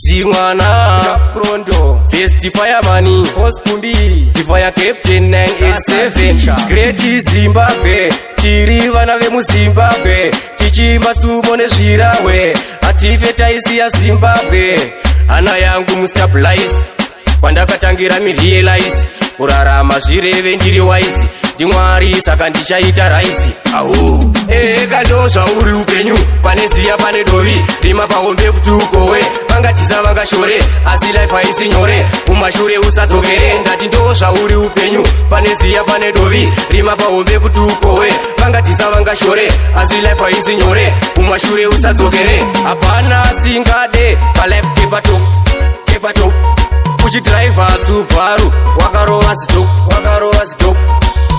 Zimwana. Prondo. First fireman. Oskumbi. Fire Captain 987. Great Zimbabwe. Tiri vana vemuZimbabwe. Tichiimba tsumo nezvirahwe. Hatife taisiya Zimbabwe. Hana yangu mustabilize. Kwandakatangira mirealize. Kurarama zvireve ndiri wise. NdiMwari, saka ndichaita rise. Au eka ndo zvauri upenyu, pane ziya pane dovi, rima pahombe kuti ukowe. Vangatiza, vangashore, asi life haisi nyore, kumashure usadzokere. Ndati ndo zvauri upenyu, pane ziya pane dovi, rima pahombe kuti ukowe. Vangatiza, vangashore, asi life haisi nyore, kumashure usadzokere. Hapana asingade palife kepato kepato. Uchidhiraivha Subaru, wakarova zito, wakarova zito.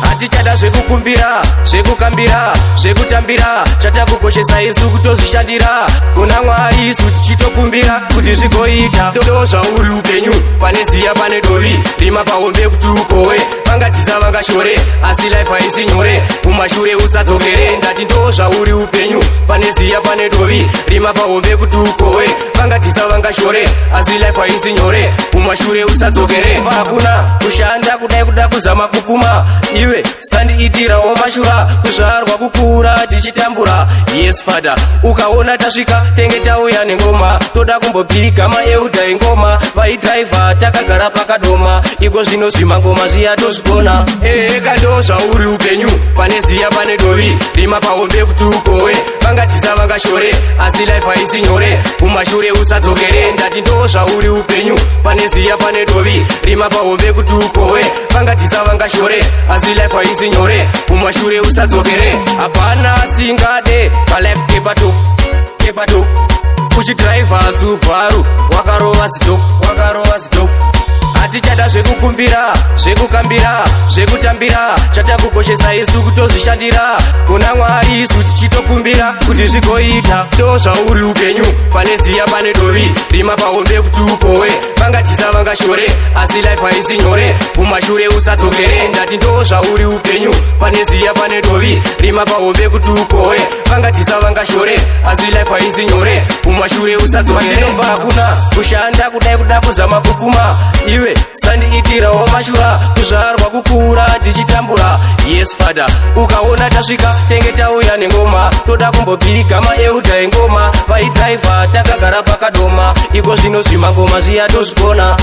Hatichada zvekukumbira, zvekukambira, zvekutambira. Chatakukoshesa isu kutozvishandira. Kuna Mwari isu tichitokumbira kuti zvigoita. Ndo zvauri upenyu, pane ziya pane dovi, rima pahombe kuti ukowe. Vangatiza, vangashore, asi life haisi nyore, kumashure usadzokere. Ndati ndo zvauri upenyu, pane ziya pane dovi, rima pahombe kuti ukowe. Vangatiza, vangashore, asi life haisi nyore, kumashure usadzokere. Hakuna kushanda kudai kuda kuzama kupfuma. Iwe sandiitirawo mashura, kuzvarwa kukura tichitambura. Yes father, ukaona tasvika tenge tauya nengoma. Toda kumbobika maelder engoma vaidhiraivha takagara pakadoma. Iko zvino zvimangoma zviya tozvikona. Eka ndo zvauri upenyu, pane ziya pane dovi, rima pahombe kuti ukowe. Vangatiza, vangashore, asi life haisi nyore, kumashure usadzokere. Ndati ndo zvauri upenyu, pane ziya pane dovi, rima pahombe kuti ukowe. Vangatiza, vangashore, asi life haisi nyore, kumashure usadzokere. Hapana asingade palife kepato kepato. Uchidhiraivha Subaru, wakarova zito, wakarova zito. Hatichada zvekukumbira, zvekukambira, zvekutambira. Chatakukoshesa isu kutozvishandira. Kuna Mwari isu tichitokumbira kuti zvigoita. Ndo zvauri upenyu, pane ziya pane dovi, rima pahombe kuti ukowe. Vangatiza, vangashore, asi life haisi nyore, kumashure usadzokere. Ndati ndo zvauri upenyu, pane ziya pane dovi, rima pahombe kuti ukowe. Vangatiza, vangashore, asi life haisi nyore, kumashure usadzokere. Tinobva hakuna kushanda kudai kuda kuzama kupfuma. Iwe sandiitirawo mashura, kuzvarwa kukura tichitambura. Yes father, ukaona tasvika tenge tauya nengoma. Toda kumbobika maelder engoma vaidhiraivha takagara pakadoma. Iko zvino zvimangoma zviya tozvikona.